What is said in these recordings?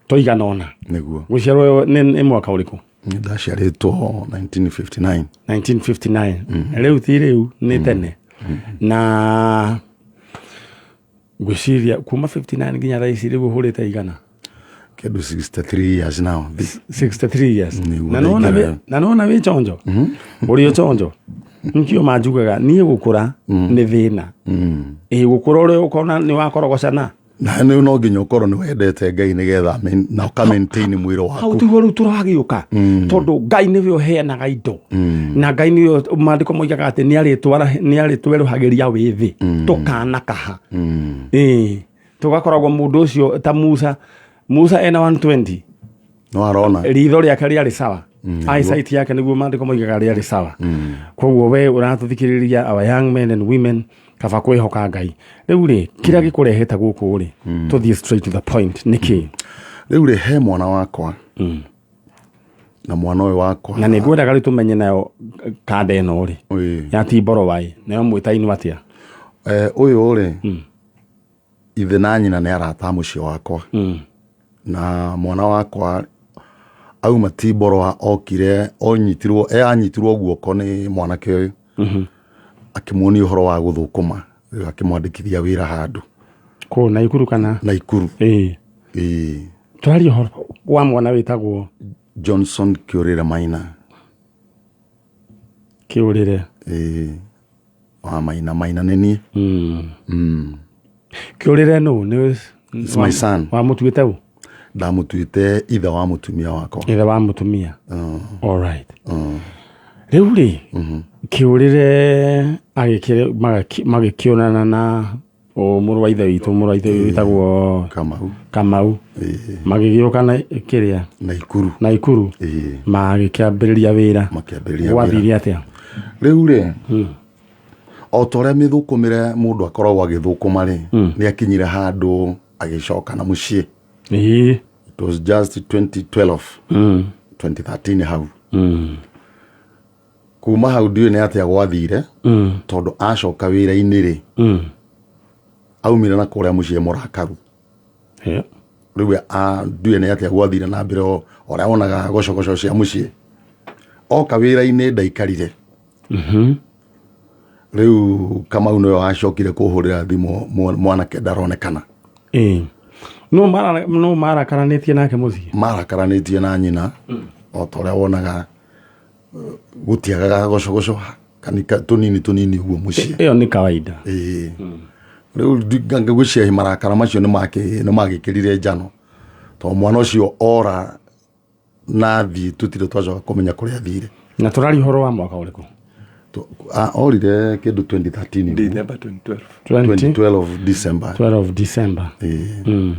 Tũigana ũna. Nĩguo. Gũciarwo nĩ mwaka ũrĩkũ? Ndaciarĩtwo 1959. 1959. Rĩu ti rĩu, nĩ tene. Na ngwĩciria kuma 59 nginya thaa ici rĩu ũhũrĩte igana? Kĩndũ 63 years now. 63 years. Nĩguo. Na nĩwona Ndaingĩra. na nĩwona wĩ chonjo, ũrĩ o chonjo. Nikio manjugaga niĩ gũkũra nĩ thĩna. Ĩ gũkũra ũrĩa ũkona nĩ wakorogocana. Na nĩ no nginya ũkorwo nĩ wendete Ngai nĩgetha na ũka maintain mwĩrĩ Hau waku. tiguo rĩu tũragĩũka, tondũ Ngai nĩwe ũheanaga indo, na Ngai nĩwe maandĩko moigaga atĩ nĩ arĩtwerũhagĩria wĩthĩ tũkanakaha. Ĩĩ, tũgakoragwo mũndũ ũcio ta Musa. Musa ena 120. No arona. Ritho rĩake rĩarĩ sawa, eyesight yake, nĩguo maandĩko moigaga, rĩarĩ sawa. Koguo we ũratũthikĩrĩria, our young men and women, kaba kwĩhoka Ngai. Rĩu rĩ, kĩrĩa gĩkũrehete gũkũ rĩ, tũthiĩ straight to the point, nĩkĩ? Rĩu rĩ, he mwana wakwa, na mwana ũyũ wakwa Na nĩ ngwendaga rĩu tũmenye nayo kanda ĩno rĩ ya timboro waĩ nayo mwĩtainwo atĩa? Ũyũ rĩ, ithe na nyina nĩ arata a mũciĩ wakwa, na mwana wakwa auma Timboroa, okire onyitirwo, anyitirwo guoko nĩ mwanake ũyũ, akĩmuonia ũhoro wa gũthũkũma. Rĩu akĩmwandĩkithia wĩra handũ. Kũ, Naikuru kana? Naikuru. Ĩĩ. Ĩĩ. Twaria ũhoro wa mwana wĩtagwo? Johnson Kĩũrĩre Maina. Kĩũrĩre. Ĩĩ, wa Maina. Maina nĩ niĩ. Kĩũrĩre nũ nĩ? It's my son. Wamũtuĩte ũ? Ndamũtuĩte ithe wa mũtumia wakwa. Ithe wa mũtumia. Alright. Rĩu rĩ, Kĩũrĩre agĩkĩre magĩkĩonana na o mũrũ wa ithe witũ, mũrũ wa ithe wĩtagwo Kamau. Kamau. Magĩgĩũka na kĩrĩa? Naikuru. Naikuru. Magĩkĩambĩrĩria wĩra. Makĩambĩrĩria wĩra. Gwathire atĩa? Rĩu rĩ, o ta ũrĩa mĩthũkũmĩre mũndũ akoragwo agĩthũkũma rĩ, nĩ akinyire handũ agĩcoka na mũciĩ. It was just 2012, 2013 hau. Kuma hau ndiũĩ nĩ atĩa gwathire, tondũ acoka wĩra-inĩ rĩ, aumire na kũrĩa mũciĩ mũrakaru. Rĩu ndiũĩ nĩ atĩa gwathire na mbere, o ũrĩa wonaga gocogoco cia mũciĩ. Oka wĩra-inĩ ndaikarire. Rĩu Kamau nĩwe wacokire kũhũrĩra thimũ, mwanake ndaronekana. Ĩĩ. No marakaranĩtie nake mũciĩ? Marakaranĩtie na nyina, o ta ũrĩa wonaga gũtiagaga gocogoco kanika tũnini tũnini ũguo mũciĩ. Ĩyo nĩ kawaida. Ĩĩ. Rĩu ngwĩciria marakara macio nĩ magĩkĩrire njano, tondũ mwana ũcio ora na thiĩ, tũtirĩ twacoka kũmenya kũrĩa athire. Na tũraria ũhoro wa mwaka ũrĩkũ? Orire kĩndũ 2013 ũguo. December 2012. 20 2012 December. 12 December. Ĩĩ.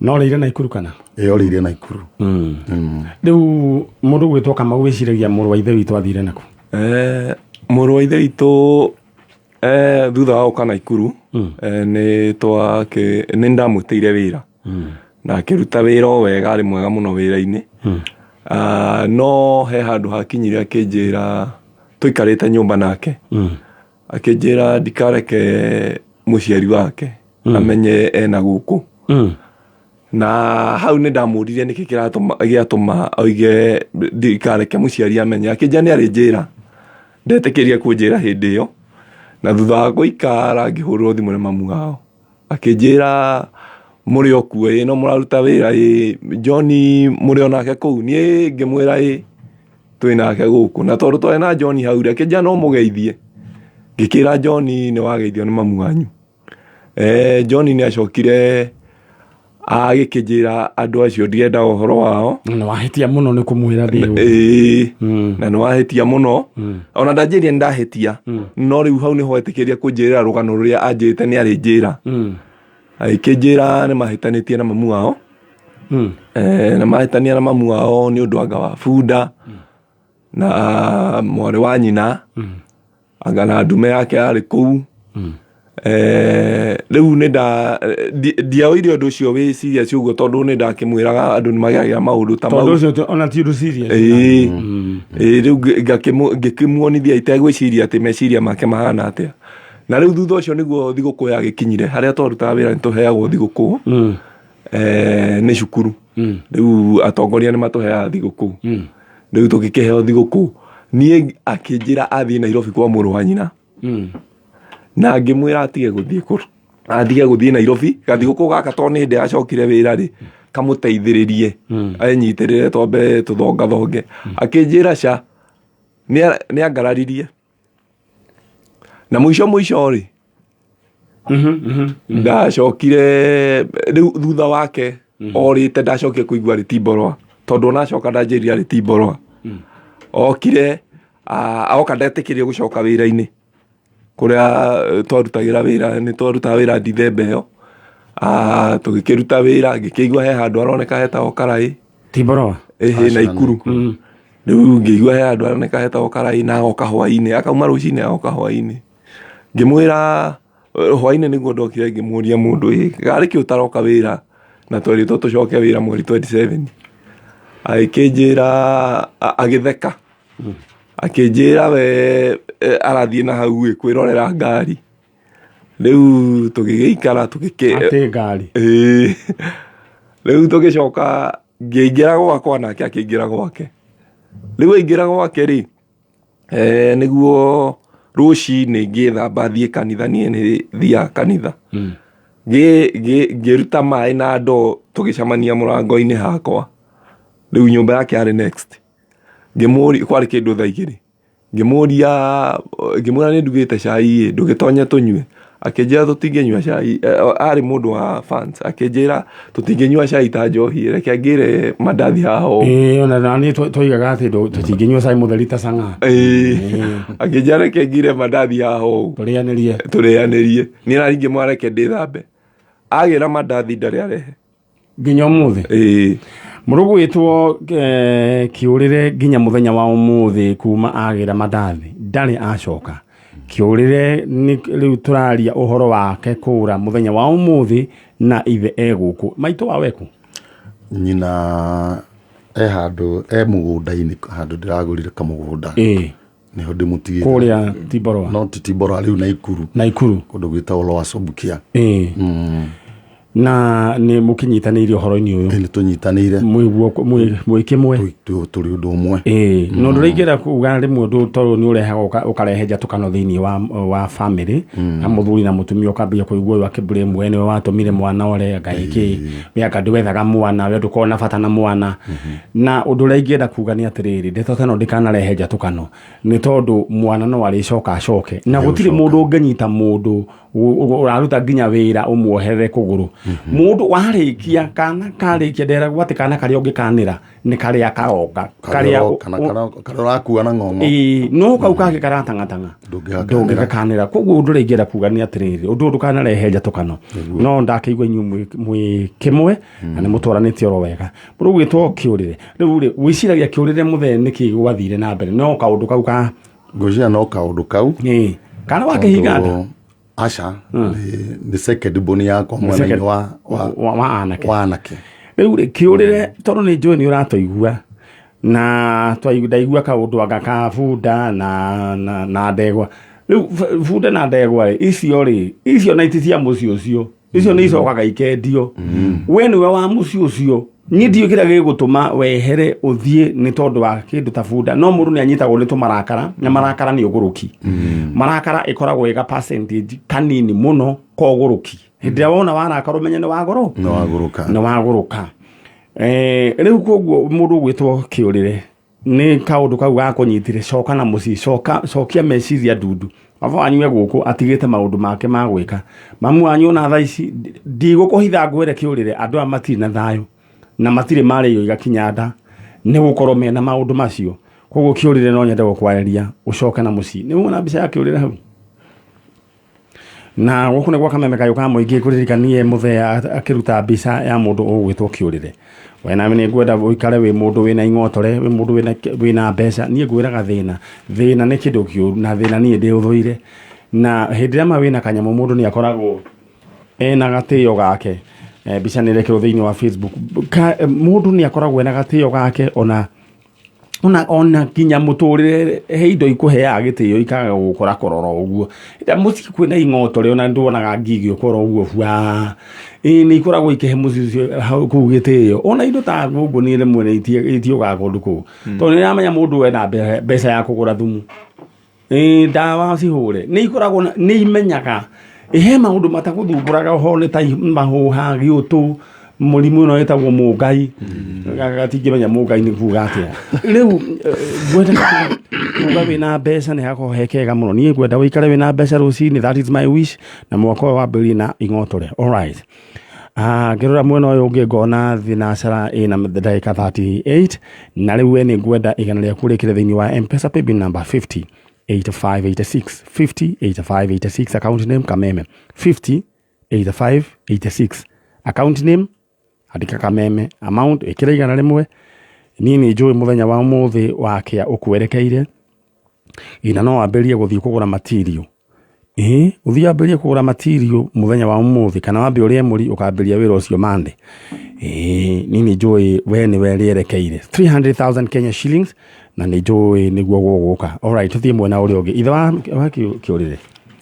No rĩire Naikuru kana? Ĩĩ, orĩire Naikuru. Rĩu mũndũ gwĩtwo Kamau, wĩciragia mũrũ wa ithe witũ athire naku? Mũrũ wa ithe witũ, thutha wa gũka Naikuru, nĩ ndamwĩtĩire wĩra na akĩruta wĩra o wega, arĩ mwega mũno wĩra-inĩ. Ah, no he handũ hakinyire akĩnjĩra, tũikarĩte nyũmba nake, akĩnjĩra ndikareke mũciari wake amenye ena gũkũ. Na hau nĩ ndamũririe nĩkĩ kĩratũma gĩatũma oige ndikareke mũciari amenye. Akĩnjĩra nĩ arĩnjĩra. Ndetĩkĩria kũnjĩra hĩndĩ ĩyo, na thutha wa gũikara ngĩhũrĩrwo thimũ nĩ mamu wao, akĩnjĩra, "Mũrĩ o kuo? Ĩ, no mũraruta wĩra? Ĩ, John mũrĩ o nake kũu?" Niĩ ngĩmwĩra, "Ĩ, twĩ nake gũkũ." Na tondũ twarĩ na John hau rĩ, akĩnjĩra no mũgeithie. Ngĩkĩra John, "Nĩ wageithio nĩ mamu wanyu." John nĩ acokire agĩkĩnjĩra andũ acio ndiendaga ũhoro wao. Na wahĩtia mũno nĩ kũmwĩra thĩ. Ĩĩ, na nĩ wahĩtia mũno. Ona ndanjĩrire nĩ ndahĩtia, no rĩu hau nĩho etĩkĩria kũnjĩrĩra rũgano rũrĩa anjĩrĩte nĩ arĩnjĩra. Agĩkĩnjĩra nĩ mahĩtanĩtie na mamu wao. Na mahĩtania na mamu wao nĩ ũndũ anga wa bunda na mwarĩ wa nyina, anga na ndume yake yarĩ kũu. Rĩu nĩ nda ndiaoire ũndũ ũcio wĩ serious ũguo, tondũ nĩ ndakĩmwĩraga andũ nĩ mageragia maũndũ ta tondũ mau. Ũcio ona ti ũndũ serious. Ĩĩ, rĩu ngĩkĩmuonithia itegwĩciria atĩ meciria make mahana atĩa. Na rĩu thutha ũcio nĩguo thigũkũ yagĩkinyire. Harĩa twarutaga wĩra nĩ tũheagwo thigũkũ. Nĩ cukuru rĩu atongoria nĩ matũheaga thigũkũ. Rĩu tũgĩkĩheo thigũkũ, niĩ akĩnjĩra athiĩ Nairobi kwa mũrũ wa nyina, na ngĩmwĩra atige gũthiĩ kũ atige gũthiĩ Nairobi gathigũkũ gaka, tondũ nĩ hĩndĩ acokire wĩra rĩ, kamũteithĩrĩrie enyitĩrĩre, twambe tũthongathonge. Akĩnjĩra ca nĩ angararirie, na mũico mũico rĩ, ndacokire rĩu thutha wake orĩte, ndacokire kũigua arĩ timborwa, tondũ ona acoka ndanjĩrire arĩ timborwa. Okire oka ndetĩkĩrio gũcoka wĩra-inĩ kũrĩa twarutagĩra wĩra. Nĩ twarutaga wĩra Dithemba ĩyo. Tũgĩkĩruta wĩra, ngĩkĩigua he handũ haroneka hetagwo Karaĩ. Timboroa? Ĩhĩ, Naikuru. Rĩu ngĩigua he handũ haroneka hetagwo Karaĩ, na agoka hwainĩ, akauma rũcinĩ agoka hwainĩ. Ngĩmwĩra hwainĩ nĩguo ndokire, ngĩmũria mũndũ ĩ garĩ kĩ ũtaroka wĩra na twerĩtwo tũcoke wĩra mweri 27. Agĩkĩnjĩra, agĩtheka, akĩnjĩra we arathiĩ na hau ĩ kwĩrorera ngari. Rĩu tũgĩgĩikara tũgĩkĩ Atĩ ngari? Ĩĩ. Rĩu tũgĩcoka ngĩingĩra gwakwa, nake akĩingĩra gwake. Rĩu aingĩra gwake rĩ, nĩguo rũcinĩ ngĩthamba thiĩ kanitha. Niĩ nĩ thiaga kanitha. Ngĩruta maĩ na ndoo, tũgĩcemania mũrango-inĩ hakwa. Rĩu nyũmba yake yarĩ next. Ngĩmũria, kwarĩ kĩndũ thaa 2, ngĩmũria, ngĩmwĩra nĩ ndugĩte cai ĩ, ndũgĩtonye tũnyue. Akĩnjĩra tũtingĩnyua cai. Arĩ mũndũ wa fans. Akĩnjĩra tũtingĩnyua cai ta njohi, reke ngĩre mandathi haha ũũ. Ĩĩ, ona na niĩ twoigaga atĩ tũtingĩnyua cai mũtheri ta cang'a. Ĩĩ. Akĩnjĩra reke ngire mandathi haha ũũ, tũrĩanĩrie. Tũrĩanĩrie. Niĩ na ngĩmwĩra reke ndĩthambe. Agĩra mandathi ndarĩ arehe. Nginya ũmũthĩ? Ĩĩ. Mũrũgwĩtwo kĩũrĩre, nginya mũthenya wa ũmũthĩ kuma agĩra mandathi ndarĩ acoka. Kĩũrĩre nĩ rĩu tũraria ũhoro wake kũra mũthenya wa ũmũthĩ, na ithe e gũkũ maitũ wa weku. Nyina e handũ e mũgũnda-inĩ, handũ ndĩragũrire kamũgũnda. Nĩho ndĩmũtigĩte. Kũrĩa Tiborwa? No ti Tiborwa rĩu, Naikuru. Naikuru. Kũndũ gwĩtagwo Lower Subukia. Na nĩ mũkĩnyitanĩire ũhoro-inĩ ũyũ? Nĩ tũnyitanĩire. Mwĩ guoko mwĩ kĩmwe. Tũrĩ ũndũ ũmwe. Ĩĩ, na ũndũ ũrĩa ingĩenda kuga rĩmwe, ũndũ tondũ nĩ ũrehaga ũkarehe njatũkano thĩinĩ wa family, na mũthuri na mũtumia, ũkambia kũigua ũyũ akĩblame we nĩwe watũmire mwana ore, anga ĩkĩ we, anga ndwethaga mwana, we ndũkoragwo na bata na mwana. Na ũndũ ũrĩa ingĩenda kuga nĩ atĩrĩrĩ, ndeto ta ĩno ndĩkanarehe njatũkano, nĩ tondũ mwana no arĩcoka acoke, na gũtirĩ mũndũ ũngĩnyita mũndũ ũraruta nginya wĩra ũmuoherere kũgũrũ. Mũndũ warĩkia kana karĩkia, nderagwo atĩ kana karĩa ũngĩkanĩra nĩ karĩa karoka karĩa kana karĩa ũrakua na ng'ong'o. Ĩĩ, no kau kangĩ karatang'atang'a. Ndũngĩgakanĩra. Ndũngĩgakanĩra. Koguo ũndũ ũrĩa ingĩenda kuga nĩ atĩrĩrĩ, ũndũ ũyũ ndũkanarehe njatũkano. No ndakĩigua inyuĩ mwĩ kĩmwe na nĩ mũtwaranĩtie oro wega. Mũrũgwĩtwo kĩũrĩre, rĩu rĩ, wĩciragia kĩũrĩre mũthee nĩkĩ gwathire na mbere? No kaũndũ kau ka Ngwĩciria no kaũndũ kau. Ĩĩ, kana wakĩhinga nda? Tondũ aca, nĩ second born yakwa mwena-inĩ wa wa anake. Wa anake. Rĩu rĩ, kĩũrĩre, tondũ nĩ njũĩ nĩ ũratũigua na ndaigua kaũndũ anga ka bunda na ndegwa. Rĩu bunda na ndegwa rĩ, icio rĩ, icio na iti cia mũciĩ ũcio, icio nĩ icokaga ikendio. We nĩwe wa mũciĩ ũcio. Niĩ ndiũĩ kĩrĩa gĩgũtũma wehere ũthiĩ nĩ tondũ wa kĩndũ ta bunda, no mũndũ nĩ anyitagwo nĩ tũmarakara, na marakara nĩ ũgũrũki. Marakara ĩkoragwo ĩga percentage kanini mũno ka ũgũrũki. Hĩndĩ ĩrĩa wona warakara, ũmenye nĩ wagũrũ Nĩ wagũrũka. Nĩ wagũrũka. Rĩu koguo mũndũ ũgwĩtwo kĩũrĩre, nĩ kaũndũ kau gakũnyitire. Coka na mũciĩ, coka, cokia meciria ndundu. Baba wanyu e gũkũ atigĩte maũndũ make ma gwĩka. Mamu wanyu ona thaa ici ndigũkũhitha, ngwĩre kĩũrĩre, andũ aya matirĩ na thayũ na matirĩ marĩa irio igakinya nda nĩ gũkorwo mena maũndũ macio. Koguo kĩũrĩre, no nyende gũkwarĩria ũcoke na mũciĩ. Nĩ wona mbica ya kĩũrĩre hau? Na gũkũ nĩ gwa Kameme Kayũ ka Mũingĩ. Kũririkanie mũthee akĩruta mbica ya mũndũ ũgwĩtwo kĩũrĩre. We nawe nĩ ngwenda ũikare wĩ mũndũ wĩna ing'otore, wĩ mũndũ wĩna mbeca. Niĩ ngwĩraga thĩna, thĩna nĩ kĩndũ kĩũru, na thĩna niĩ ndĩ ũthũire. Na hĩndĩ ĩrĩa ma wĩna kanyamũ, mũndũ nĩ akoragwo ena gatĩo gake. Mbica nĩ ĩrekĩrwo thĩinĩ wa Facebook. Mũndũ nĩ akoragwo ena gatĩo gake ona. Ona nginya mũtũrĩre he indo ikũheaga gĩtĩo ikaga gũkora kororo ũguo. Ĩrĩa mũciĩ kwĩna ing'otore ona nduonaga ngi igĩũka oro ũguo bua. Ĩĩ nĩ ikoragwo ikĩhe mũciĩ ũcio hau kũu gĩtĩo. Ona indo ta ngũngũ niĩ rĩmwe nĩ itiũkaga kũndũ kũu. Tondũ nĩ ũramenya mũndũ ena mbeca ya kũgũra thumu. Ĩĩ ndawa cihũre. Nĩ ikoragwo na, nĩ imenyaga. He maũndũ matagũthumbũraga oho nĩ ta mahũha, gĩũtũ, mũrimũ ũyũ wĩtagwo mũngai. Gatingĩmenya mũngai nĩ kuga atĩa. Rĩu ngwenda kuga wĩna mbeca nĩ hakoragwo he kega mũno. Niĩ ngwenda ũikare wĩna mbeca rũcinĩ, that is my wish, na mwaka ũyũ wambĩrĩrie na ing'otore. Alright. Ngĩrora mwena ũyũ ũngĩ ngona thinacara ĩna ndagĩka 38 na rĩu we nĩ ngwenda igana rĩaku rĩkĩre thĩinĩ wa M-Pesa paybill number 50 8586 50 8586 account name Kameme 50 8586 account name andĩka Kameme amount ĩkĩra 100. Niĩ nĩ njũĩ mũthenya wa ũmũthĩ wakĩa ũkwerekeire ina no wambĩrĩrie gũthiĩ kũgũra material. Ĩĩ ũthiĩ wambĩrĩrie kũgũra material mũthenya wa ũmũthĩ kana wambe ũrĩe mũri ũkambĩrĩria wĩra ũcio Monday. Ĩĩ niĩ nĩ njũĩ we nĩwe rĩerekeire 300,000 Kenya shillings na nĩ njũĩ nĩguo gũgũka. Alright, tũthiĩ mwena ũrĩa ũngĩ. Ithe wa Kĩũrĩrĩ.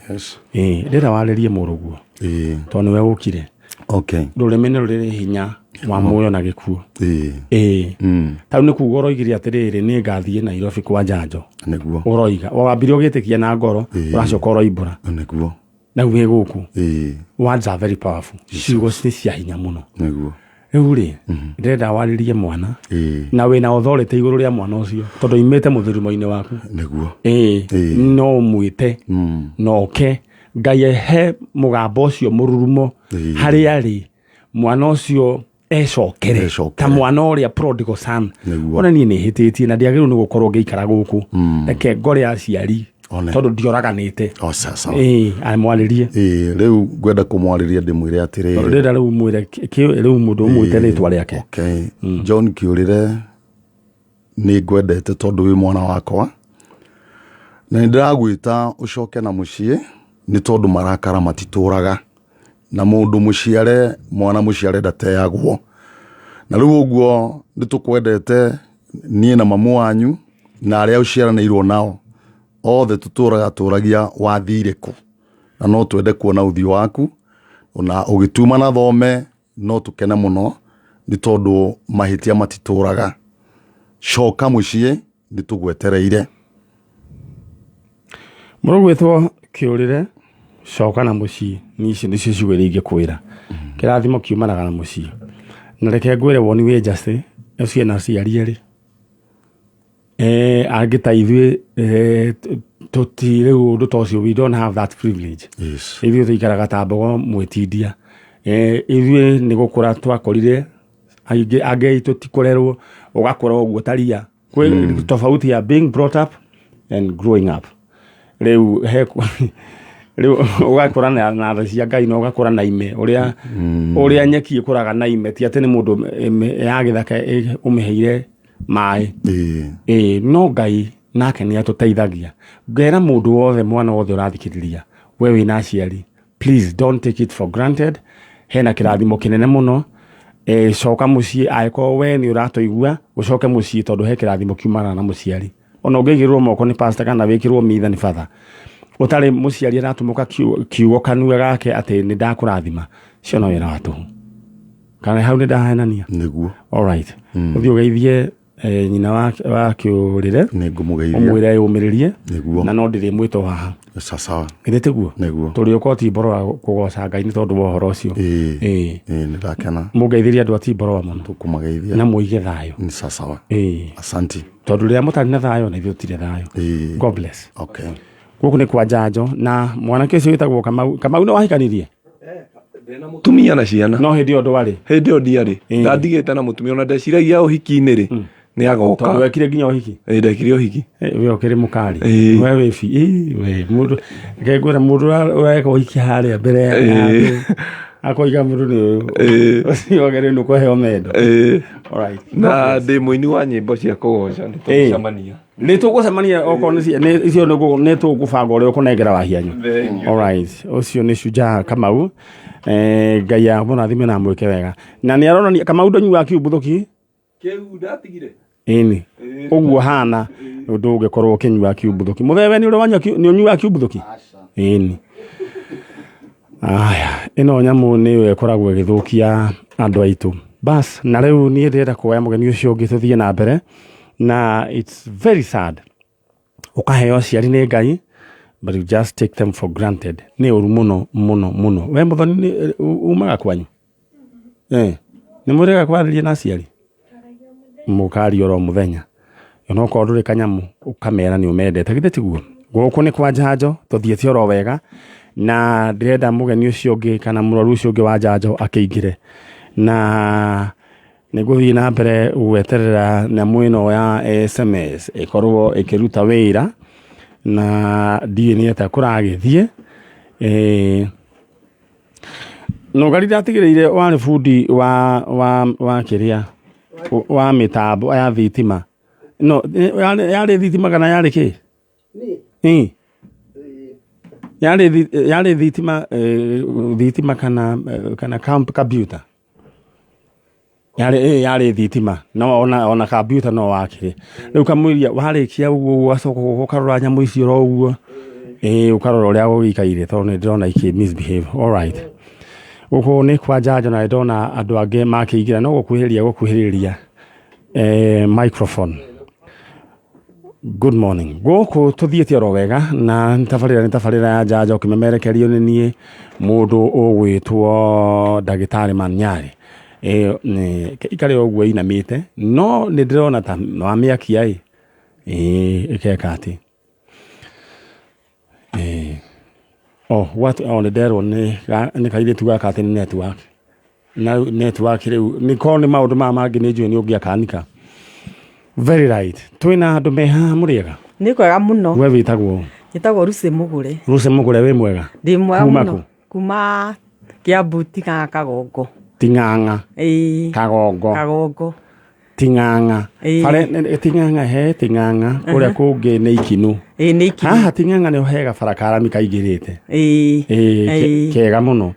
Yes. Ĩĩ ndĩrenda warĩrie mũrũguo. Ĩĩ. Tondũ nĩwe ũkire. Okay. Rũrĩmĩ nĩ rũrĩ hinya wa muoyo na gĩkuũ. Ĩĩ. Ĩĩ. Tau nĩ kuga ũroigire atĩrĩrĩ nĩ ngathiĩ Nairobi kwa njanjo. Nĩguo. Ũroiga. Wambire ũgĩtĩkia na ngoro, ũracoka ũroimbũra. Nĩguo. Na wĩ gũkũ. Ĩĩ. Words are very powerful. Ciugo nĩ cia hinya mũno. Nĩguo. Rĩu rĩ, ndĩrenda warĩrie mwana. Ĩĩ. Na wĩna authority igũrũ rĩa mwana ũcio tondũ imĩte mũthurumo-inĩ waku. Nĩguo. Ĩĩ. Ĩĩ. No ũmwĩte. Na oke Ngai ehe mũgambo ũcio mũrurumo harĩa arĩ mwana ũcio ecokere Ecokere. ta mwana ũrĩa prodigal son. Nĩguo. Ona niĩ nĩ hĩtĩtie na ndiagĩrĩirwo nĩ gũkorwo ngĩikara gũkũ. Reke ngore aciari One. tondũ ndioraganĩte. O sawa. Ĩĩ, amwarĩrie. Ĩĩ, rĩu ngwenda kũmwarĩria ndĩmwĩre atĩrĩrĩ. Ndĩrenda rĩu mwĩre rĩu mũndũ ũmwĩte rĩtwa rĩake. Okay. John Kĩũrĩre nĩ ngwendete tondũ wĩ mwana wakwa na nĩ ndĩragwĩta ũcoke na mũciĩ nĩ tondũ marakara matitũraga na mũndũ mũciare mwana mũciare ndateagwo na rĩu ũguo nĩ tũkwendete niĩ na mamu wanyu na arĩa ũciaranĩirwo nao othe tũtũraga tũragia wathire kũ na no twende kuona ũthiũ waku na ũgĩtuma na thome no tũkene mũno nĩ tondũ mahĩtia matitũraga. Coka mũciĩ nĩ tũgwetereire. Mũrũgwĩtwo Kĩũrĩre coka na mũciĩ niĩ icio nĩcio ciugo iria ingĩkwĩra. Kĩrathimo kiumanaga na mũciĩ. Na reke ngwĩre woni wĩ njacĩ ũcio ena aciari erĩ. Angĩ ta ithuĩ tũti rĩu ũndũ ta ũcio we don't have that privilege. Yes. Ithuĩ tũikaraga ta mbogo mwĩtindia. Ithuĩ nĩ gũkũra twakorire aingĩ angĩ aitũ ti kũrerwo ũgakũra ũguo ta ria. Kwĩ tofauti ya being brought up and growing up. Rĩu he rĩu ũgakũra na tha cia Ngai na ũgakũra na ime ũrĩa ũrĩa nyeki ĩkũraga na ime ti atĩ nĩ mũndũ ya gĩthaka ũmĩheire maĩ. Ĩĩ. Ĩĩ, no Ngai nake nĩ atũteithagia. Ngera mũndũ wothe mwana wothe ũrathikĩrĩria we wĩna aciari please don't take it for granted. Hena kĩrathimo kĩnene mũno. Coka mũciĩ angĩkorwo we nĩ ũratũigua ũcoke mũciĩ tondũ he kĩrathimo kiumanaga na mũciari. Ona ũngĩigĩrĩrwo moko nĩ pastor kana wĩkĩrwo mitha nĩ batha ũtarĩ mũciari aratumũka kiugo kanua gake atĩ nĩ ndakũrathima cio no wĩra wa tũhũ. Kana hau nĩ ndahenania? Nĩguo. Alright. Ũthiĩ ũgeithie nyina wa Kĩũrĩre. Nĩ ngũmũgeithia. Ũmwĩre yũmĩrĩrie. Nĩguo. Na no ndĩrĩmwĩta o haha. Sawa. Githĩ tiguo? Nĩguo. Tũrĩũka o Timboroa kũgoca Ngai nĩ tondũ wa ũhoro ũcio. Ĩĩ. Ĩĩ. Ĩĩ, nĩ ndakena. Mũngeithĩrie andũ a Timboroa mũno. Tũkũmageithia. Na mũige thayũ. Nĩ sawa. Ĩĩ. Asanti. Tondũ rĩrĩa mũtarĩ na thayũ na ithuĩ tũtirĩ thayũ. Ĩĩ. God bless. Okay. Gũkũ nĩ kwa Njanjo na mwanake ũcio wĩtagwo Kamau. Kamau nĩ wahikanirie? Ndĩna mũtumia na ciana. No hĩndĩ ĩyo ndwarĩ. Hĩndĩ ĩyo ndiarĩ. Ndandigĩte na mũtumia ona ndeciragia ũhiki-inĩ rĩ nĩ agoka. Tondũ wekire nginya ũhiki? Ĩĩ, ndekire ũhiki. We ũkĩrĩ mũkari. Ĩĩ. We wĩ bi. Ĩĩ, we mũndũ reke ngwĩre mũndũ ũreka ũhiki harĩa mbere ya andũ. Akoiga mũndũ nĩ ũyũ. Ũcio wagĩrĩirwo nĩ kũheo mendo. Ĩĩ. Alright. Na ndĩ mũini wa nyĩmbo cia kũgoca nĩ tũgũcemania. Nĩ tũgũcemania okorwo nĩ icio nĩ tũgũbanga ũrĩa ũkũnengera wahianyu. Alright. Ũcio nĩ Shujaa Kamau. Ngai amũrathime na amwĩke wega. Na nĩ aronania Kamau ndũnyuaga kiumbuthũki? Kĩu ndatigire. Ĩni ũguo hana ndũngĩkorwo ũkĩnyua kiumbuthuki. Mũthee, we nĩ ũrĩ wanyua nĩ ũnyuaga kiumbuthuki? Ĩni. Aya, ĩno nyamũ nĩyo ĩkoragwo ĩgĩthũkia andũ aitũ. Bas, na rĩu niĩ ndĩrenda kuoya mũgeni ũcio ũngĩ tũthiĩ na mbere, na it's very sad ũkaheo aciari nĩ Ngai, but you just take them for granted. Nĩ ũru mũno mũno mũno. We Mũthoni, nĩ umaga kwanyu? Nĩ mwĩrĩga kwarĩria na aciari? Mũkaria oro mũthenya, onokorwo ndũrĩ kanyamũ, ũkamera nĩ ũmendete, githĩ tiguo? Gũkũ nĩ kwa njanjo, tũthiĩte oro wega, na ndĩrenda mũgeni ũcio ũngĩ kana mũrwaru ũcio ũngĩ wa njanjo akĩingĩre, na nĩ ngũthiĩ na mbere gweterera nyamũ ĩno ya SMS ĩkorwo ĩkĩruta wĩra, na ndiũĩ nĩ atĩa kũragĩthiĩ. Nũgari ndatigĩrĩire warĩ bundi wa kĩrĩa wa mĩtambo ya thitima, no yarĩ thitima kana yarĩ kĩ? Ĩ yarĩ thitima, thitima kana computer yarĩ thitima, no ona computer no wakĩrĩ. Rĩu kamũiria warĩkia ũguo, ũgacoka ũkarora nyamũ icio oro ũguo, ũkarora ũrĩa gũgĩikaire, tondũ nĩ ndĩrona ikĩ misbehave. Alright, gũkũ nĩ kwa njanjo, na nĩndona andũ angĩ makĩingĩra, no gũkuhĩrĩria microphone. Good morning. Gũkũ tũthiĩte oro wega, na tabarĩra nĩ tabarĩra ya njanjo, ũkĩmemerekerio nĩ niĩ mũndũ ũgwĩtwo ndagĩtarĩ Manyarĩ. Ikare o ũguo inamĩte, no nĩ ndĩrona ta wamĩakia ĩ ĩkeka atĩ oh what, oh nĩ nderwo nĩ kairĩtu gaka atĩ nĩ network, na network rĩu nĩ korwo nĩ maũndũ maya mangĩ nĩ njũĩ nĩ ũngĩakanika. Very right, twĩna andũ me haha. Mũrĩega? Nĩ kwega mũno. We wĩtagwo? Njĩtagwo Lucy Mũgũre. Lucy Mũgũre, wĩ mwega? Ndĩ mwega. Kuma mũno. Kũ? Kuma Kiambu, Ting'ang'a, Kagongo. Ting'ang'a? Ĩĩ. Kagongo. Kagongo. Ting'ang'a. Ĩĩ. Bare Ting'ang'a, he Ting'ang'a kũrĩa kũngĩ nĩ Ikinu. Ĩĩ, nĩ Ikinu. Haha Ting'ang'a nĩho he gabara karami kaingĩrĩte. Ĩĩ. Ĩĩ, kega mũno.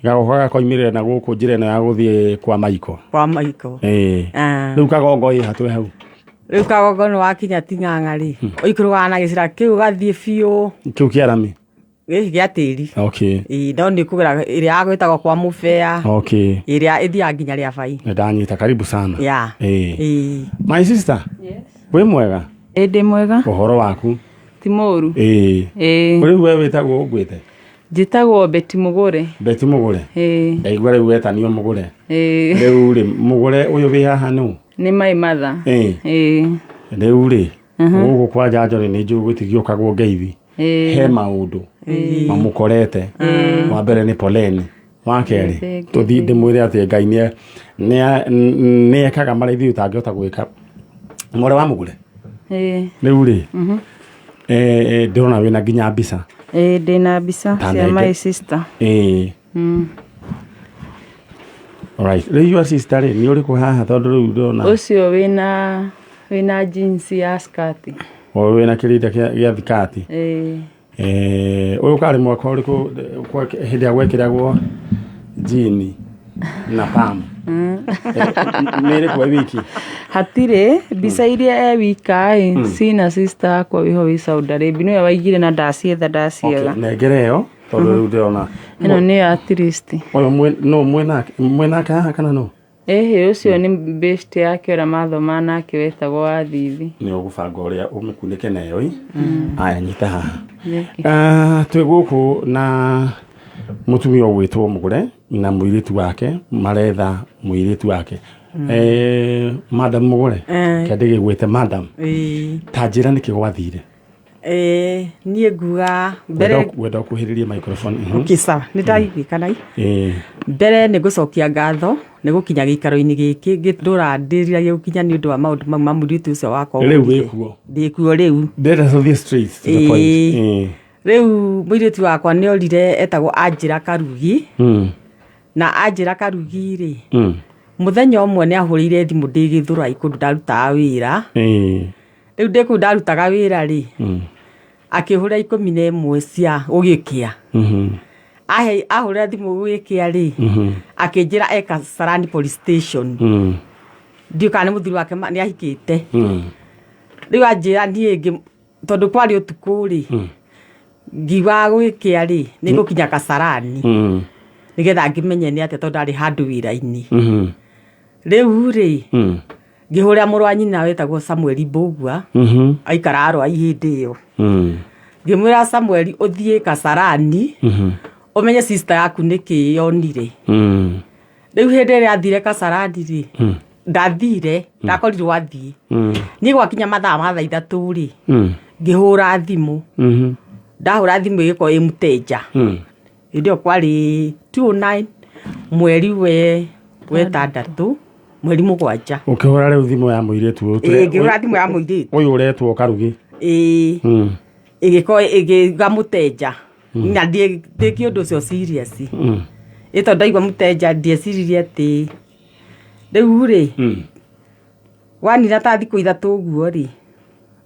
Gagoka gakoimĩrĩra na gũkũ njĩra ĩno ya gũthiĩ kwa Maiko. Kwa Maiko. Ĩĩ. Ah. Rĩu Kagongo ĩ hatwe hau? Rĩu Kagongo nĩ wakinya Ting'ang'a rĩ, ũikũrũkaga na gĩcĩra kĩu ũgathiĩ biũ. Kĩu kĩarami? Gĩkĩ gĩa tĩri. Ĩĩ, no nĩ kũgera ĩrĩa ya gwĩtagwo kwa Mũbea. Ĩrĩa ĩthiaga nginya rĩa bai. Nĩ ndanyita, karibu sana. Ya. Ĩĩ. Ĩĩ. My sister, wĩ mwega? Ĩ, ndĩ mwega. Ũhoro waku? Ti mũru. Ĩĩ. Ĩĩ. Rĩu we wĩtagwo ũngwĩte? Njĩtagwo Betty Mũgũre. Betty Mũgũre. Ĩĩ. Ndaigua rĩu wetanio Mũgũre. Ĩĩ. Rĩu rĩ, Mũgũre ũyũ wĩ haha nũ? Nĩ my mother. Ĩĩ. Ĩĩ. Rĩu rĩ, gũkũ kwa njanjo rĩ, nĩ njũĩ gũtigĩũkagwo ngeithi. He maũndũ mamũkorete. Wa mbere nĩ poleni, wa kerĩ Thank you. tũthiĩ ndĩmwĩre atĩ Ngai nĩ ekaga marĩa ithuĩ tũtangĩhota gwĩka. Mware wa Mũgũre. Ĩĩ. Rĩu rĩ, ndĩrona wĩna nginya mbica. Ĩĩ, ndĩna mbica Ta cia nenge. my sister. Ĩĩ. Alright. Rĩu your sister rĩ, nĩ ũrĩkũ haha, tondũ rĩu ndĩrona Ũcio wĩna jeans ya skirt. O wĩna kĩrinda gĩa thikati. Ĩĩ. Ũyũ karĩ mwaka ũrĩkũ, hĩndĩ ĩrĩa gwekĩragwo jini na pam? Nĩ ĩrĩkũ ĩ wiki? Hatirĩ mbica iria e wika ĩ cina sister wakwa wĩho wĩ Saudi Arabia, nĩwe waigire na ndacietha ndaciaga. Okay, nengere ĩyo, tondũ rĩu ndĩrona Ĩno nĩ at least. Ũyũ no mwĩnake haha kana no? Ĩhĩ, ũcio nĩ best yake ũrĩa mathoma nake wetagwo Wathithi. Nĩ ũgũbanga ũrĩa ũmĩkunĩke nayo ĩ. Aya, nyita haha. Nĩkĩ? Ah, twĩ gũkũ na mũtumia ũgwĩtwo Mũgũre na mũirĩtu wake, maretha mũirĩtu wake. Madam Mũgũre, Eh. ke ndĩgĩgwĩte madam. Ĩĩ. Ta njĩra nĩkĩ gwathire. Ĩĩ, niĩ nguga mbere Wenda ũkuhĩrĩrie microphone. Okay, sawa, nĩ ndaiguĩkana. Mbere nĩ ngũcokia ngatho nĩ gũkinya gĩikaro-inĩ gĩkĩ ngĩtũra ndĩriragia gũkinya nĩ ũndũ wa maũndũ mau ma mũirĩtu ũcio wakwa. Rĩu ũrire. wĩkuo? Ndĩkuo rĩu. Ndĩrenda tũthiĩ straight to the point. Ĩĩ. Rĩu mũirĩtu wakwa nĩ orire, etagwo Anjĩra Karugi. Na Anjĩra Karugi rĩ, mũthenya ũmwe nĩ ahũrĩire thimũ ndĩ Gĩthũrai kũndũ ndarutaga wĩra. Rĩu ndĩ kũu ndarutaga wĩra rĩ, akĩhũra 11 cia gũgĩkĩa. Ahe ahũrĩra thimũ gũgĩkĩa rĩ, akĩnjĩra e Kasarani police station. Ndiũĩ kana nĩ mũthuri wake nĩ ahikĩte. Rĩu anjĩra niĩ tondũ kwarĩ ũtukũ rĩ, ngiuga gwĩkĩa rĩ, nĩ ngũkinya Kasarani nĩgetha ngĩmenye nĩ atĩa tondũ ndarĩ handũ wĩra-inĩ. Rĩu rĩ, ngĩhũrĩra mũrũ wa nyina wetagwo Samuel Mbũgua, aikaraga Rwai hĩndĩ ĩyo. Ngĩmwĩra Samuel ũthiĩ Kasarani ũmenye sister yaku nĩkĩ yonire. Rĩu hĩndĩ ĩrĩa athire Kasarani rĩ, ndathire ndakorirwo athiĩ. Niĩ gwakinya mathaa ma thaa 3 rĩ, ngĩhũra thimũ. Ndahũra thimũ ĩgĩkorwo ĩ mũteja. Hĩndĩ ĩyo kwarĩ 209 mweri wetandatũ mweri 7. Ũkĩhũra rĩu thimũ ya mũirĩtu ũyũ? Ĩĩ, ngĩhũra thimũ ya mũirĩtu ũyũ ũretwo Karugi. Ĩĩ. Ĩgĩkorwo ĩgĩuga mũteja. Na ndĩkĩ ũndũ ũcio serious. Ĩ tondũ ndaigua mũteja ndieciririe atĩ rĩu rĩ, wanina ta thikũ 3 ũguo rĩ,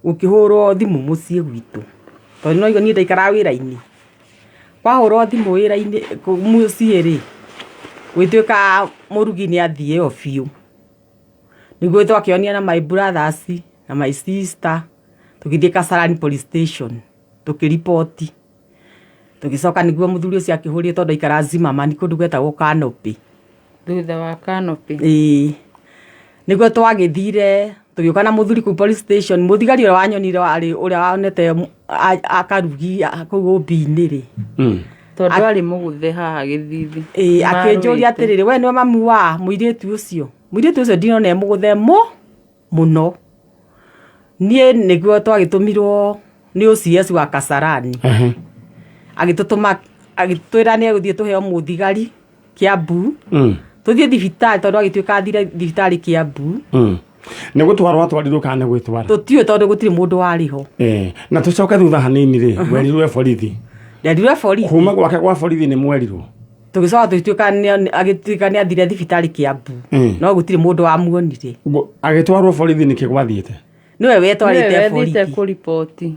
gũkĩhũrwo thimũ mũciĩ gwitũ. Tondũ no niĩ ndaikaraga wĩra-inĩ. Kwahũrwo thimũ wĩra-inĩ mũciĩ rĩ, gwĩtuĩka mũrugi nĩ athiĩ o biũ. Nĩguo twakĩonio na my brothers na my sister, tũgĩthiĩ Kasarani police station, tũkĩriboti. Tũgĩcoka nĩguo mũthuri ũcio akĩhũrire tondũ aikaraga Zimmerman kũndũ gwetagwo Canopy. Thutha wa Canopy. Ĩĩ. Nĩguo twagĩthire tũgĩũka na mũthuri kũu police station, mũthigari ũrĩa wanyonire warĩ ũrĩa wonete akarugi kũu ũmbi-inĩ rĩ. Tondũ arĩ mũgũthe haha gĩthithi. Ĩĩ, akĩnjũria atĩrĩrĩ, we nĩwe mamu wa mũirĩtu ũcio? Mũirĩtu ũcio ndinona e mũgũthe mũno. Niĩ nĩguo twagĩtũmirwo nĩ OCS wa Kasarani. Agĩtũtũma, agĩtwĩra nĩ egũthiĩ tũheo mũthigari Kiambu. Tũthiĩ thibitarĩ tondũ agĩtuĩka athire thibitarĩ Kiambu. Nĩ gũtwarwo atwarirwo kana nĩ gwĩtwara? Tũtiũĩ tondũ gũtirĩ mũndũ warĩ ho. Na tũcoke thutha hanini rĩ, werirwe borithi. Nderirwe borithi. Kuma gwake gwa borithi nĩ mwerirwo? Tũgĩcoka tũgĩtuĩka agĩtuĩka nĩ athire thibitarĩ Kiambu. No gũtirĩ mũndũ wamuonire. Agĩtwarwo borithi nĩkĩ gwathiĩte? Nĩwe wetwarĩte Nĩwe wethiĩte borithi. kũriboti.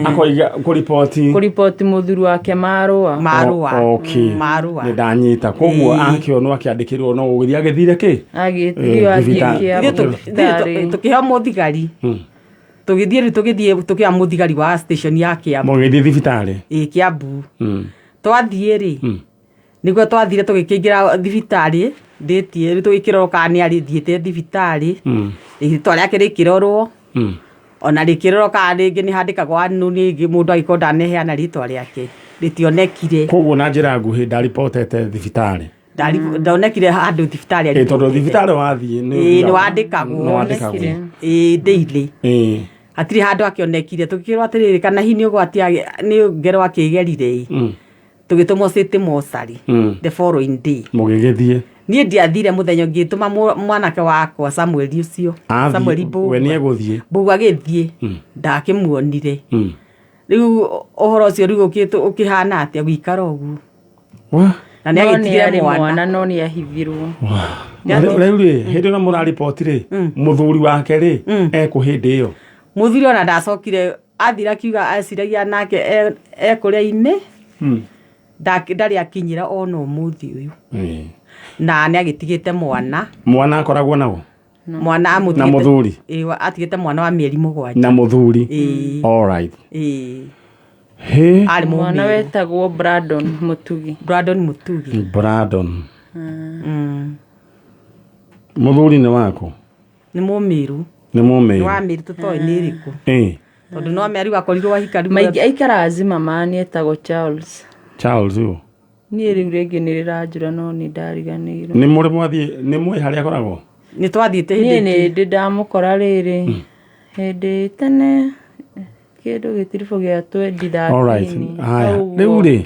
Akoiga kũriboti. Kũriboti mũthuri wake marũa. Marũa. Okay. Marũa. Nĩ ndanyita. Koguo akĩonwo akĩandĩkĩrwo no gũgĩthiĩ agĩthire kĩ? Agĩthiĩ athiĩ Kiambu thibitarĩ. Tũkĩheo mũthigari. Tũgĩthiĩ rĩu tũgĩthiĩ tũkĩoya mũthigari wa station ya Kiambu. Mũgĩthiĩ thibitarĩ? Ĩĩ, Kiambu. Twathiĩ rĩ, nĩguo twathire tũgĩkĩingĩra thibitarĩ, ndĩtie rĩu tũgĩkĩrorwo kana nĩ arĩthiĩte thibitarĩ. Rĩtwa rĩake rĩkĩrorwo. Ona rĩkĩrorwo kana rĩngĩ nĩ handĩkagwo anũ ningĩ mũndũ angĩkorwo ndaneheana rĩtwa rĩake. Rĩtionekire. Koguo na njĩra nguhĩ ndaribotete thibitarĩ. Ndonekire handũ thibitarĩ Ĩĩ, tondũ thibitarĩ wathiĩ nĩ Ĩĩ, nĩ wandĩkagwo. Nĩ wandĩkagwo. Ĩĩ, daily. Ĩĩ. Hatirĩ handũ akĩonekire. Tũgĩkĩrwo atĩrĩrĩ, kana hihi nĩ ũgwati nĩ ngero akĩgerire ĩ. Tũgĩtũmwo city mortuary the following day. Mũgĩgĩthiĩ. Niĩ ndiathire mũthenya ũngĩ, ngĩtũma mwanake wakwa Samuel ũcio. Athiĩ, Samuel Mbũgua. we nĩ egũthiĩ. Mbũgua agĩthiĩ, ndakĩmuonire. Rĩu ũhoro ũcio rĩu ũkĩhana atĩa gũikara ũguo? Wa? Na nĩ No nĩ agĩtigire arĩ mwana. mwana, no nĩ ahithirwo. Rĩu rĩ, hĩndĩ ĩno mũrariboti rĩ, mũthuri wake rĩ, ekũ hĩndĩ ĩyo? Mũthuri ona ndacokire, athire akiuga eciragia nake ekũrĩa-inĩ. Ndarĩ akinyĩra ona ũmũthĩ ũyũ. Na nĩ agĩtigĩte mwana. Mwana akoragwo naguo? Mwana amũtigĩte. Na mũthuri? Ĩĩ, atigĩte mwana wa mĩeri 7. Na mũthuri? Ĩĩ. All right. Ĩĩ. He. Arĩ Mwana mũmĩru. wetagwo Brandon Mutugi. Brandon Mutugi. Brandon. Mũthuri nĩ waku? Nĩ mũmĩru. Nĩ mũmĩru. Nĩ wa mĩru tũtoĩ nĩ ĩrĩkũ. Ĩĩ. Tondũ no mĩario akorirwo ahika rĩu. Maingĩ aikaraga Zimmerman etagwo Charles. Charles ũyũ. Niĩ rĩu rĩngĩ nĩ rĩranjũra no nĩ ndariganĩirwo. Nĩ mũrĩ mwathiĩ, nĩ mũĩ harĩa akoragwo? Nĩ twathiĩte Niĩ hĩndĩ nĩ ĩngĩ. ndĩ ndamũkora rĩrĩ. Hĩndĩ tene kĩndũ gĩtiribũ gĩa twenty All right. thirteen. Haya. Hau Rĩu rĩ,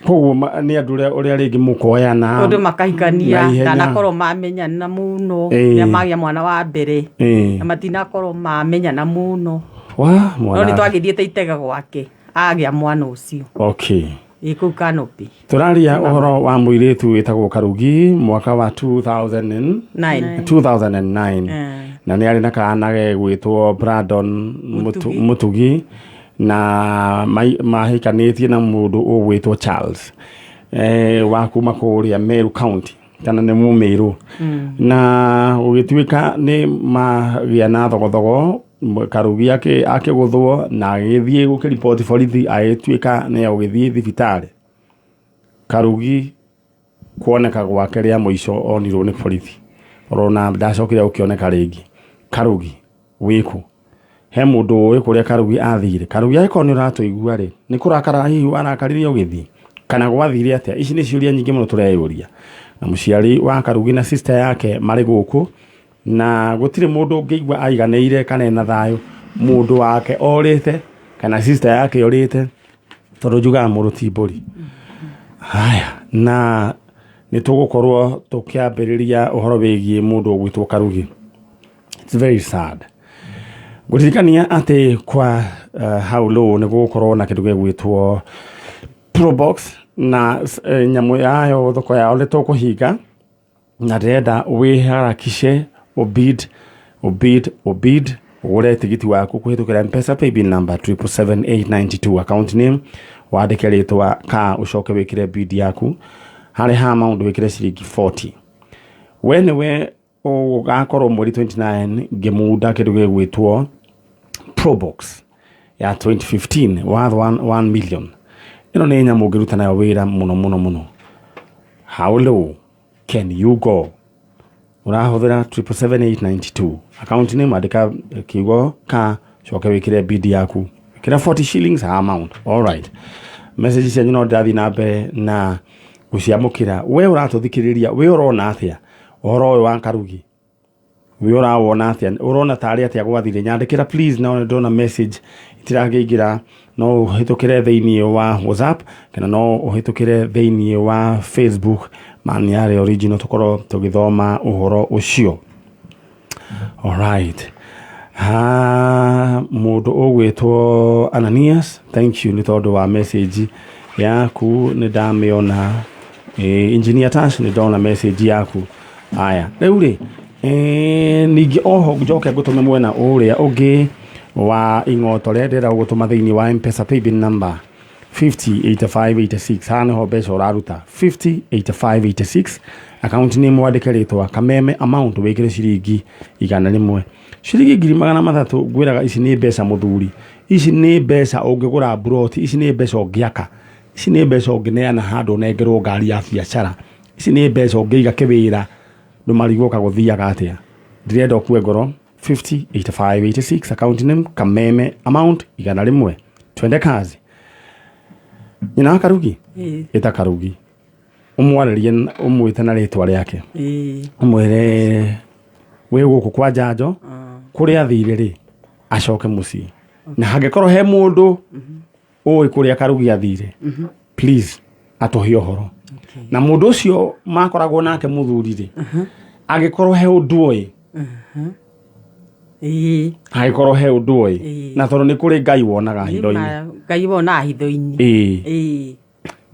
ũguo koguo nĩ andũ ũrĩa rĩngĩ mũkoyana. Ũndũ makahikania, na ihenya. ndanakorwo mamenyana mũno, Ĩĩ. rĩrĩa magĩa mwana wa mbere. Ĩĩ. Na matinakorwo mamenyana mũno. Wa, No mwana. nĩ twagĩthiĩte itega gwake, agĩa mwana ũcio. Okay. Ĩĩ, kũu Canopy. Tũraria ũhoro wa mũirĩtu wĩtagwo Karugi mwaka wa two thousand and Nine. two thousand and nine. Na nĩ arĩ na kana gegwĩtwo Brandon Mutugi na mahikanĩtie na mũndũ ũgwĩtwo Charles, wa kuma kũrĩa Meru County. Kana nĩ mũmĩrũ. Na gũgĩtuĩka nĩ magĩa na thogothogo, Karugi akĩgũthwo na agĩthiĩ gũkĩriboti borithi, agĩtuĩka nĩ agũgĩthiĩ thibitarĩ. Karugi kuoneka gwake rĩa mũico onirwo nĩ borithi, orona ndacokire gũkĩoneka rĩngĩ. Karugi wĩkũ? He mũndũ ũĩ kũrĩa Karugi athire? Karugi, angĩkorwo nĩ ũratũigua rĩ, nĩ kũrakara hihi warakarire ũgĩthiĩ, kana gwathire atĩa? Ici nĩ ciũria nyingĩ mũno tũreyũria. Na mũciari wa Karugi na sister yake marĩ gũkũ, na gũtirĩ mũndũ ũngĩigua aiganĩire kana ena thayũ mũndũ wake orĩte kana sister yake orĩte, tondũ njugaga mũndũ ti mbũri. Haya, na nĩ tũgũkorwo tũkĩambĩrĩria ũhoro wĩgiĩ mũndũ ũgwĩtwo Karugi. It's very sad. Ngũririkania atĩ kwa hau low nĩ gũgũkorwo na kĩndũ gĩgwĩtwo Probox na nyamũ yayo, thoko yao nĩ tũkũhinga, na ndĩrenda wĩharakishe ũbid ũbid ũbid ũgũre tigiti waku kũhĩtũkĩra Mpesa paybill number 777892, account name wandĩke rĩtwa ka, ũcoke wĩkĩre bid yaku harĩ ha maũndũ, wĩkĩre ciringi 40. We nĩwe ũgakorwo mweri 29 ngĩmunda kĩndũ gĩgwĩtwo Probox ya 2015 worth 1 million. Ĩno nĩ nyamũ ũngĩruta nayo wĩra mũno mũno mũno. How low can you go? Ũrahũthĩra 777892, account name andĩka kiugo ka, coke wĩkĩre bid yaku, wĩkĩre 40 shillings amount. Alright, message cianyu no ndĩrathiĩ na mbere na gũciamũkĩra. We ũratũthikĩrĩria, we ũrona atĩa ũhoro ũyũ wa Karugi? We ũrawona atĩa? Ũrona tarĩ atĩa gwathire? Nyandĩkĩra please. No ndona message itirakĩingĩra, no ũhĩtũkĩre thĩinĩ wa WhatsApp kana no ũhĩtũkĩre thĩinĩ wa Facebook Maniare Original, tũkorwo tũgĩthoma ũhoro ũcio. Alright, ha mũndũ ũgwĩtwo Ananias, thank you nĩ tondũ wa message yaku, nĩ ndamĩona. Engineer Tash, nĩ ndona message yaku. Aya, rĩu rĩ, ningĩ oho njoke ngũtũme mwena ũrĩa ũngĩ wa ing'otore. Ndĩrenda gũgũtũma thĩinĩ wa Mpesa paybill number 508586. Haha nĩho mbeca ũraruta, 508586, account name wandĩke rĩtwa Kameme, amount wĩkĩre ciringi 100, ciringi 300,000. Ngwĩraga ici nĩ mbeca mũthuri, ici nĩ mbeca ũngĩgũra mburoti, ici nĩ mbeca ũngĩaka, ici nĩ mbeca ũngĩneana handũ ũnengerwo ngari ya biacara, ici nĩ mbeca ũngĩiga kĩwĩra ndũmarigwo kagũthiaga atĩa. Ndirenda ũkue ngoro. 508586, account name Kameme, amount 100. Twende kazi. Nyina wa Karugi, ĩta Karugi, ũmwarĩrie, ũmwĩte na rĩtwa rĩake, ũmwĩre wĩ gũkũ kwa njanjo, kũrĩa athire rĩ, acoke mũciĩ, na hangĩkorwo he mũndũ ũĩ kũrĩa Karugi athire, please atũhe ũhoro. Na mũndũ ũcio makoragwo nake mũthuri rĩ, angĩkorwo he ũndũ ũĩ, angĩkorwo he ũndũ ũĩ, na tondũ nĩ kũrĩ Ngai wonaga hitho-inĩ. Ngai wonaga hitho-inĩ.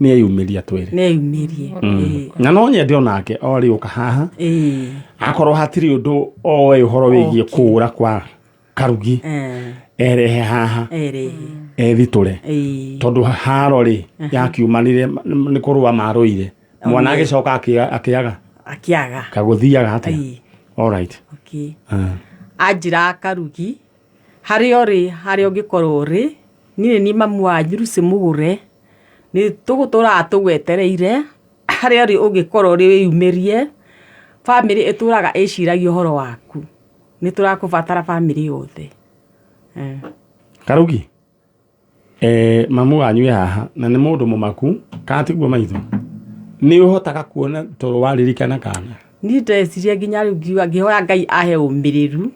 Nĩ eyumĩria twĩre. Nĩ eyumĩrie. Na no nyende onake orĩũka haha, akorwo hatirĩ ũndũ oĩ ũhoro wĩgiĩ kũũra kwa Karugi, erehe haha, erehe, ethitũre, tondũ haro rĩ yakiumanire nĩ kũrũa marũire, mwana agĩcoka akĩaga. Akĩaga. Kagũthiaga atĩa? Alright. Okay. Anjĩra Karugi, harĩa ũrĩ, harĩa ũngĩkorwo ũrĩ, niĩ nĩ mamu wanyu Lucy Mũgũre, nĩ tũgũtũraga tũgwetereire. Harĩa ũrĩ ũngĩkorwo ũrĩ, wĩyumĩrie. Bamĩrĩ ĩtũraga ĩciragia ũhoro waku, nĩ tũrakũbatara bamĩrĩ yothe. Karugi, mamu wanyu e haha na nĩ mũndũ mũmaku, kana tiguo maitho nĩ ũhotaga kuona tondũ waririkana kana? Niĩ ndeciria nginya rĩu ngiuga, ngĩhoya Ngai ahe ũmĩrĩru,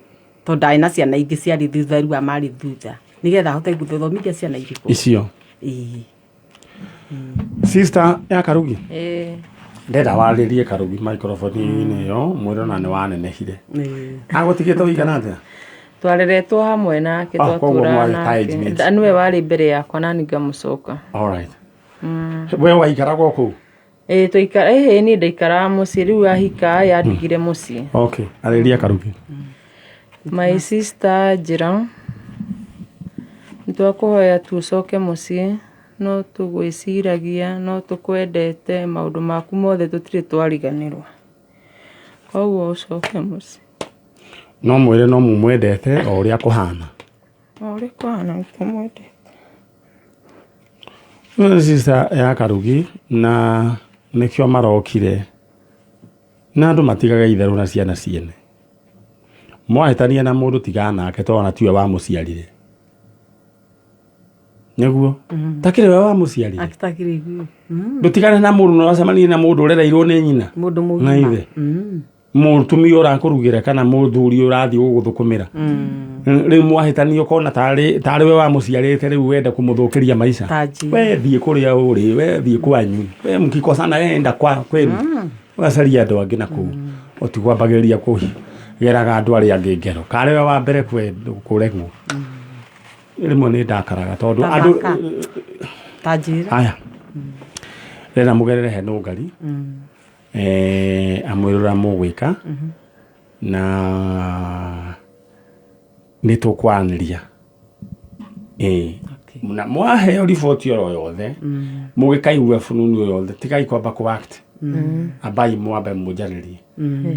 tondũ ndarĩ na ciana ingĩ ciarĩ thutha, rĩu marĩ thutha, nĩgetha ahote gũthomithia ciana irĩkũ. Icio. Ĩĩ. Sister ya Karugi, ndenda warĩrie Karugi microphone-inĩ ĩyo, mwĩre ona nĩ wanenehire. Agũtigĩte ũigana atĩa? Twareretwo hamwe nake. Ah, koguo twatũraga mwarĩ ta age nake. mates. Nĩwe warĩ mbere yakwa nani ngamũcoka. Alright, we waikaraga o kũu? Ĩĩ, twaikara, ĩhĩ, niĩ ndaikaraga mũciĩ, rĩu ahika yandigire mũciĩ. Okay, arĩria Karugi. My sister njĩra, nĩtwakũhoya tu ũcoke mũciĩ, no tũgwĩciragia, no tũkwendete, maũndũ maku mothe tũtirĩ twariganĩrwo. Koguo ũcoke mũciĩ. No mwĩre no mũmwendete o ũrĩa kũhana. O ũrĩa kũhana nĩtũmwendete. Ĩno nĩ sister ya Karugi na nĩkĩo marokire na andũ matigaga itherũ na ciana ciene. Mwahĩtania na mũndũ tigana nake tondũ ona tiwe wamũciarire. Nĩguo? Takĩrĩ we wamũciarire. Akitakĩrĩ guo. Ndũtigane na mũndũ na ũracemania na mũndũ ũrereirwo nĩ nyina. Mũndũ Na mũgima. ithe. Mũtumia ũrakũrugĩra kana mũthuri ũrathiĩ gũgũthũkũmĩra. Rĩu mwahĩtania ũkona tarĩ tarĩ we wamũciarĩte rĩu wenda kũmũthũkĩria maica. Ta njĩra. We thiĩ kũrĩa ũrĩ, we thiĩ kwanyu. We mkikosana we enda kwa kwenu. Ũgacaria andũ angĩ na kũu. Ũtigwambagĩrĩria kũgeraga andũ arĩa angĩ ngero. Karĩ we wa mbere kũregwo. Rĩmwe nĩ ndakaraga tondũ Ta andũ thaka. Ta njĩra. aya rĩra mũgerere he nũngari amwĩre ũrĩa mũgwĩka na nĩ tũkwaranĩria. Ĩĩ. Na mwaheo riboti oro yothe mũgĩkaigua fununu o yothe tigai kwamba kũ act ambai mwambe mũnjarĩrie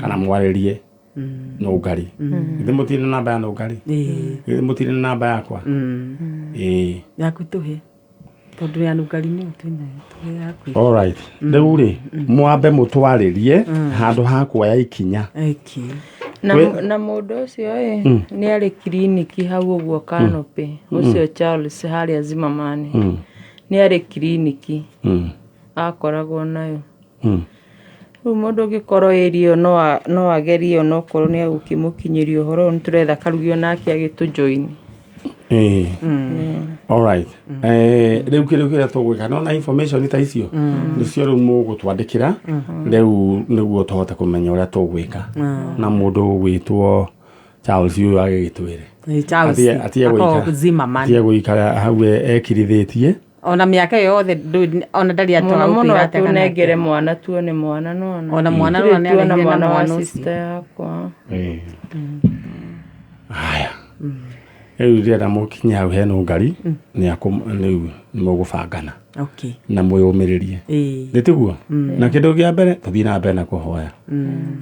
kana mwarĩrie nũngari. Githĩ mũtirĩ na namba ya nũngari? Ĩĩ. Githĩ mũtirĩ na namba yakwa? Ĩĩ. Yaku tũhe. Tondũ ya nũngari nĩyo twĩnayo. Tũhe yaku. Alright. Rĩu rĩ mwambe mũtwarĩrie handũ ha kuoya ikinya. Okay. Na, We- na mũndũ ũcio ĩ nĩ arĩ kiriniki hau ũguo Canopy ũcio Charles harĩa Zimmerman nĩ arĩ kiriniki akoragwo nayo. Rĩu mũndũ ũngĩkorwo ĩria ĩyo no agerie onokorwo nĩ egũkĩmũkinyĩria ũhoro ũyũ nĩtũretha Karugi onake agĩtũ join. Ĩĩ. Alright. Rĩu kĩrĩa kĩrĩa tũgwĩka no na information ta icio nĩcio rĩu mũgũtwandĩkĩra rĩu nĩguo tũhote kũmenya ũrĩa tũgwĩka na mũndũ ũgwĩtwo Charles ũyũ agĩgĩtwĩre. Ĩĩ, Charles. Atige Akoragwo gũikara Zimmerman. atige gũikara hau ekirithĩtie. Ona mĩaka ĩyo yothe ona ndarĩ Mũno atwaga mũno gũtwĩra atĩ kana atũnengere mwana tuone mwana nona. Ona mwana Tũtirĩ nona nĩ tuona arehire na mwana wa mwana ũcio. sister yakwa. Ĩĩ. Haya. Rĩu ndĩrenda mũkinye hau he nũngari nĩ rĩu nĩ mũgũbangana Okay. na mwĩyũmĩrĩrie. Ĩĩ. Nĩ tiguo? Na kĩndũ kĩa mbere tũthiĩ na mbere na kũhoya.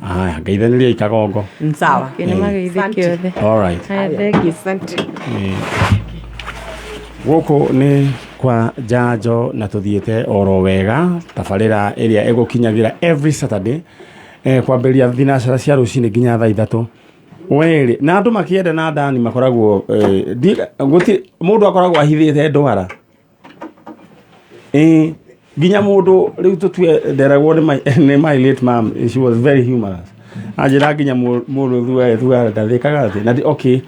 Haya, ngeithanĩriai kagongo. Sawa. Nĩ mageithĩke othe. Alright. Haya, thank you. Asante. Gũkũ nĩ kwa Njanjo na tũthiĩte oro wega tabarĩra ĩrĩa ĩgũkinyagĩra every Saturday kwambĩrĩria thinacara cia rũcinĩ nginya thaa 3 werĩ na andũ makĩenda na ndani makoragwo gũtirĩ mũndũ akoragwo ahithĩte ndwara. Ĩĩ nginya mũndũ rĩu tũtue nderagwo nĩ my late mom, she was very humorous, anjĩra nginya mũndũ thuaga ndathĩkaga atĩ na okay,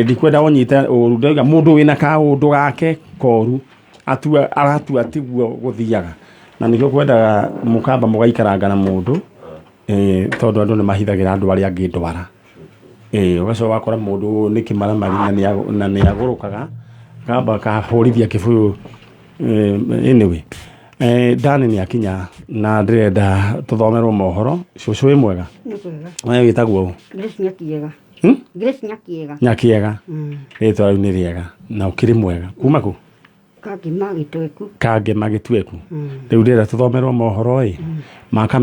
ndikwenda ũnyite ũru ndauga mũndũ wĩna kaũndũ gake koru atua aratua tiguo gũthiaga na nĩkĩo kwendaga mũkamba mũgaikaranga na mũndũ tondũ andũ nĩ mahithagĩra andũ arĩa angĩ ndwara. Ũgacoka ũgakora mũndũ nĩ kĩmaramari na nĩ agũrũkaga kamba kahũrithia kĩbũyũ. Anyway, Dani nĩ akinya na ndĩrenda tũthomerwo mohoro. Cũcũ wĩ mwega? Nĩ kwega. We wĩtagwo ũ? Grace Nyakiega. Grace Nyakiega. Nyakiega. Rĩtwa rĩu nĩ rĩega na ũkĩrĩ mwega kuma kũ? Kangema Gĩtweku. Kangema Gĩtweku. Rĩu ndĩrenda tũthomerwo mohoro ĩ maka.